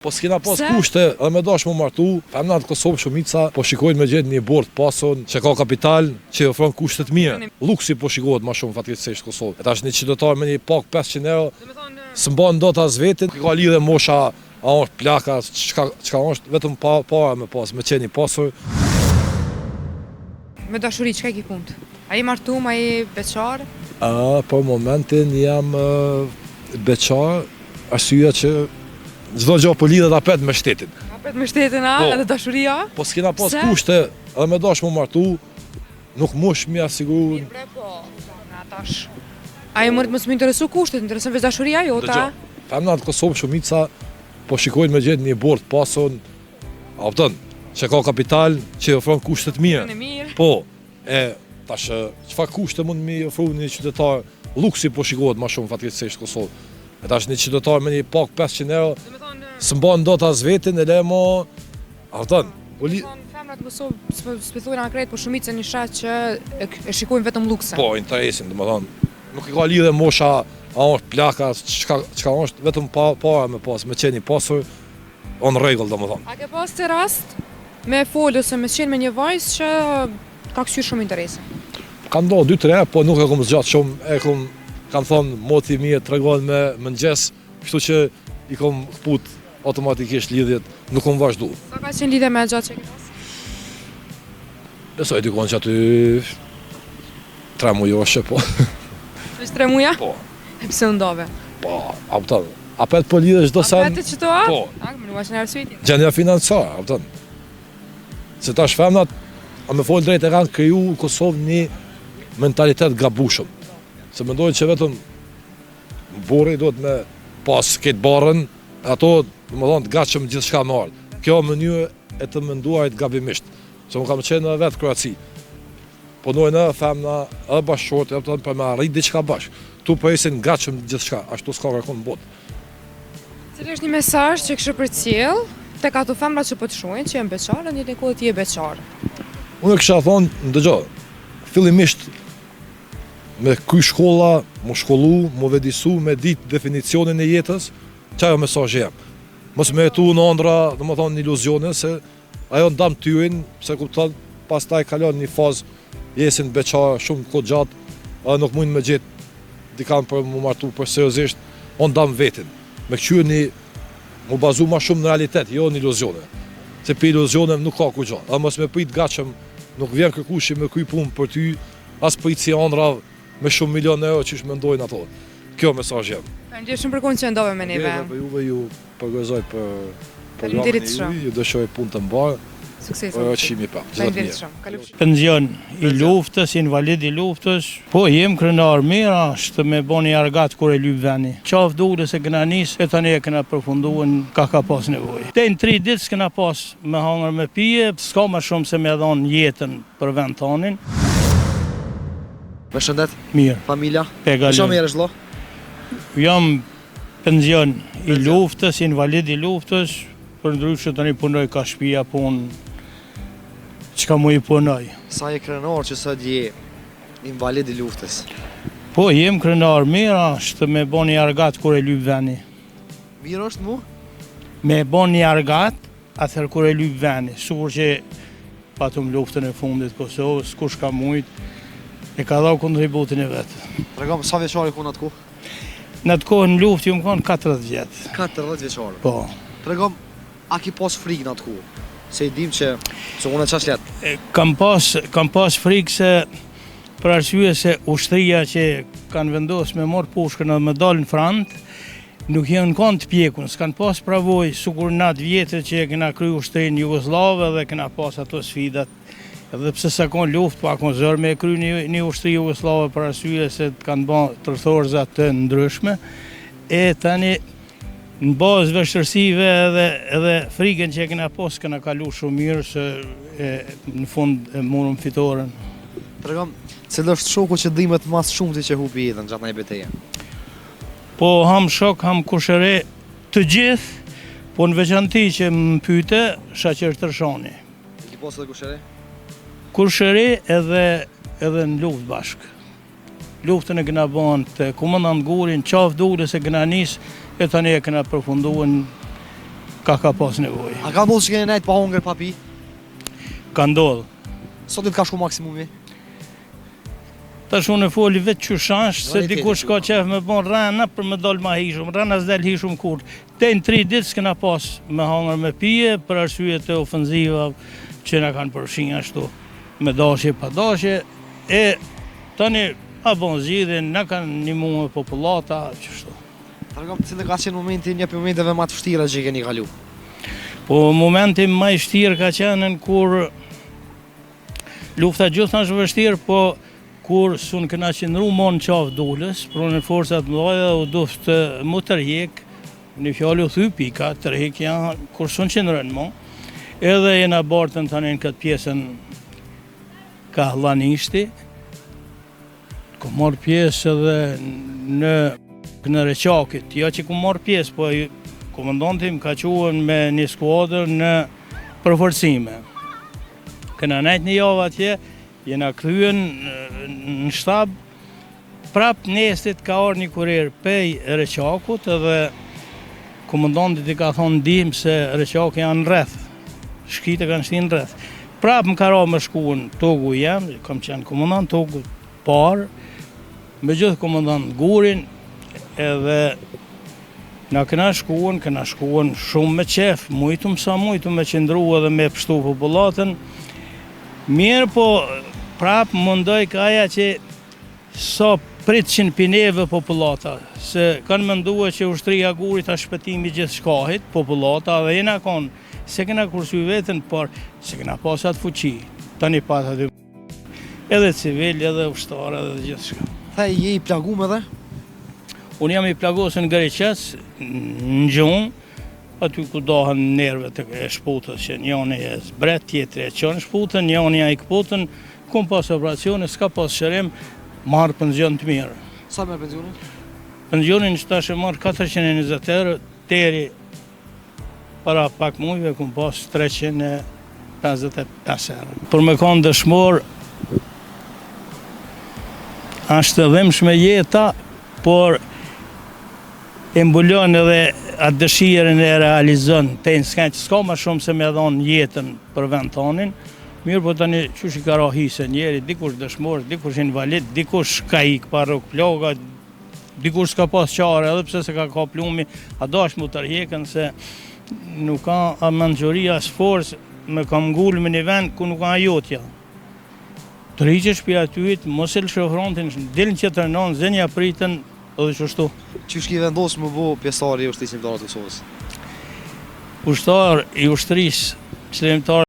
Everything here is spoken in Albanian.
Po s'kena pas kushte edhe me dash mu martu, femnat në Kosovë shumica po shikojnë me gjetë një burrë të pasun, që ka kapital, që i ofron kushte të mira. Luksi po shikohet ma shumë fatkeqësisht në Kosovë. E tash një qytetar me një pagë 500 euro s'mban dot as vetin, nuk ka lidhje mosha a është plak a çka çka është, vetëm pa para me pas, me qenë i pasur. Me dashuri çka i ki punt? A je martum, a je beqar? A, për momentin jam beqar, arsyeja që çdo gjë po lidhet apet me shtetin. Apet me shtetin, a? Po. Edhe dashuria? Po s'kena pas kushte, edhe me dash mu martu, nuk mush me ia siguru. Mirë bre po, na tash. A e mërët mos më interesu kushtet, intereson veç dashuria jote, a? Femnat në Kosovë shumica po shikojnë me gjetë një burrë të pasun, a kupton, që ka kapital, që i ofron kushte të mira. Po, E, tash, çfarë kushte mund me i ofru një qytetar, luksi po shikohet ma shumë fatkeqësisht në Kosovë. E tash një qytetar me një pagë 500 euro, s'mban dot as vetin, e le mo, a kupton? Po li... Femrat në Kosovë, s'po thojna krejt, po shumicën i sheh që e shikojnë vetëm luksin. Po, interesin, domethonë, nuk i ka lidhje mosha, a është plak a, çka, çka është, vetëm pa, para me pas, me qenë i pasur, o në rregull, domethonë. A ke pas ti rast me fol ose me qenë me një vajzë që ka këqyrë shumë interesin? Ka ndodhë 2-3, po nuk e kom zgjatë shumë, e kom, kanë thonë, moti i mirë tregon me mëngjes, kështu që i kom këput automatikisht lidhjet, nuk kom vazhdu. Sa ka qenë lidhja më e gjatë që ke pas? Besoj dikun qaty 3 mujoshe, po. Veç 3 muja? Po. E pse u ndave? Po, a kupton, apet po lidhet çdo sen. Apet qëto a? Po. A, më nuk është arsye tjetër. Gjendja financiare, a kupton. Se tash femnat, a me fol drejt e kanë kriju në Kosovë një mentalitet gabushëm. Se mendojnë që vetëm burri duhet me pas këtë barrën, ato, domethonë, të gatshëm gjithçka me ardhë. Kjo mënyrë e të menduarit gabimisht. Se unë kam qenë edhe vetë Kroaci. Punojnë edhe femna, edhe bashkëshorti, e kupton, për me arrit diçka bashkë. Ktu presin gatshëm gjithçka, ashtu s'ka kërkun në botë. Cili është një mesazh që kishe përcjell tek ato femra që po të shohin, që janë beqare, në njëjtën kohë ti je beqar? Unë kisha thonë, ndëgjo, fillimisht me kry shkolla, mu shkollu, mu vedisu, me ditë definicionin e jetës, qajo mesazhi jem. Mos me jetu në ëndra, domethonë në iluzione, se Ajo ndam tyrin, se kupton, pastaj kalon një fazë jesin beqar shumë kohë gjatë, edhe nuk mujnë me gjetë dikan për mu martu për seriozisht, o ndam vetin. Me këqyrë një, mu bazu ma shumë në realitet, jo në iluzione. Se për iluzione nuk ka kurgjo. Edhe mos me prit gatshëm, nuk vjen kërkushi me kry punë për ty, as prit si andra me shumë milion euro qysh mendojnë ato. Kjo mesazhi jem. Faleminderit shumë për kohën që e ndove me neve. Faleminderit edhe për juve, ju përgëzoj për programin e juaj, ju dëshiroj punë të mbarë. Suksese. Po shihemi prapë. Gjithë të mirat. Penzion i luftës, invalid i luftës. Po jem krenar, mirë është me bo një argat kur e lyp veni. Qafë Dules e kena nis e tani e kena përfundu ka ka pas nevojë. Deri në tri ditë s'kena pas me hangër me pije, s'ka ma shumë se me dhon jetën për vend tonin. Me shëndet? Mirë. Familja? Pe kaloj. Ça merresh vëlla? Jam penzion i luftës, invalid i luftës, përndryshe tani punoj ka shpia punë çka muj punoj. Sa je krenar që sot je invalid i luftës? Po, jem krenar, mirë është me bo një argat kur e lyp veni. Mirë është mu? Me bo një argat, Atëherë kur e lyp veni, sikur që patëm luftën e fundit Kosovës, kush ka mujt, e ka dha kontributin e vet. Tregom, sa vjeçar je kon atë kohë? Në atë kohë në luftë jom kon 40 vjet. 40 vjeçar? Po. Tregom, a ki pas frikë në atë kohë? Se i dim që, se unë e qaq letë. Kam pas, kam pas frikë se për arsye se ushtria që kanë vendosë me marrë pushkën edhe me dalë në front, Nuk janë kanë të pjekun, s'kanë pas pravoj, sikur na të vjetrit që e kena kry ushtrinë Jugosllave dhe kena pas ato sfidat, edhe pse s'a konë luftë, po a konë zor me e kry një, një ushtri Jugosllave për arsye se të kanë ba tërthorza të ndryshme, e tani në bazë vështirësive edhe, edhe frikën që e kena pas, kena kalu shumë mirë se e, në fund e morëm fitoren. Tregom, cili është shoku që dhimet ma së shumti që hupi jetën gjatë ndonjë beteje? Po ham shok, ham kushëri, të gjithë, po në veçanti që më pyte, Shaqir Tërshani. E ki pasë edhe kushëri? Kushëri edhe, edhe në luftë bashkë. Luftën e kena ba te komandant Gurin, Qafë Dules e kena nis, e tani e kena përfundu. Ka ka pas nevojë. A ka ndodhë që keni nejtë pa hongër pa pi? Ka ndodhë. Sa ditë ka shku maksimumi? Tash unë e foli vetë qysh asht, se dikush ka qef me bon rrena për me dalë ma hijshëm, rrena s'del hijshëm kurrë. Deri në tri ditë s'kena pas me hangër me pije, për arsye të ofenzivave që na kanë përfshi ashtu me dashje pa dashje, e tani a bon zgjidhjen, na kanë nimu me popullata, qështu. Tregom cili ka qenë momenti, një prej momenteve ma të vështira që i keni kalu? Po momenti ma i vështirë ka qenë kur Lufta gjithnjë është vështirë, po kur s'un kena qëndru mo në qafë Dulës, prunë forcat mëdhaja u dusht m'u tërhjek, një fjalë u thy pika, tërhjekja, kur s'un qëndron mo, edhe jena bartën tani në këtë pjesën kah Llanishti, Kom marrë pjesë edhe në në Reçakit, jo që kom marrë pjesë, po komandanti më ka çu me një skuadër në përforcime. Kena nejtë një javë atje, jena kthy në shtab, prap nestit ka ardhë një kurir pej Reçakut edhe komandantit i ka thonë ndihmë se Reçaki janë rreth, shkit e kanë shti në rreth. Prap më ka ra me shku në togu jem, kam qenë komandant togu parë, me gjithë komandant Gurin, edhe na kena shkuën, kena shkuën shumë me qef, mujtum sa mujtum me qëndru edhe me pështu popullatën, mirëpo prap mundoj kaja që sa pritshin pi neve popullata, se kanë mendue që ushtria Gurit asht shpëtimi gjithçkahit, popullata dhe jena konë, S'e kena kursy veten, por s'e kena pas atë fuqi. Tani pat aty edhe civil, edhe ushtar, edhe gjithçka. Tha je i plagum edhe? Unë jam i plagosur në Gariqec, në gju, aty ku dahen nervet e shputës, që njoni e zbret, tjetri e çon shputën, njoni e këputën, kom pas operacione, s'ka pas shërim, marr penzion të mirë. Sa merr penzionin? Penzionin që tash e marr 420 euro, deri Para pak mujve kom pas 355 euro. Për me konë dëshmor, është e dhimshme jeta, por e mbulon edhe atë dëshirën e realizon, te në s'ka që s'ka ma shumë se me dhonë jetën për vend tonin, mirëpo tani qysh i ka ra hise njeri, dikush dëshmor, dikush invalid, dikush ka ikë pa rrok ploga, Dikush s'ka pas qare edhe pse s'e ka kap plumi, a dasht m'u tërhjekën se nuk ka a mençuri as forcë me këmbngul me një vend ku nuk a jotja. Tërhiqesh prej atyhit, mos e lësho frontin, dil në tjetrën anë, zenja pritën edhe qështu. Qysh ki vendos m'u bo pjesëtar i Ushtrisë Çlirimtare të Kosovës? Ushtar i Ushtrisë Çlirimtare.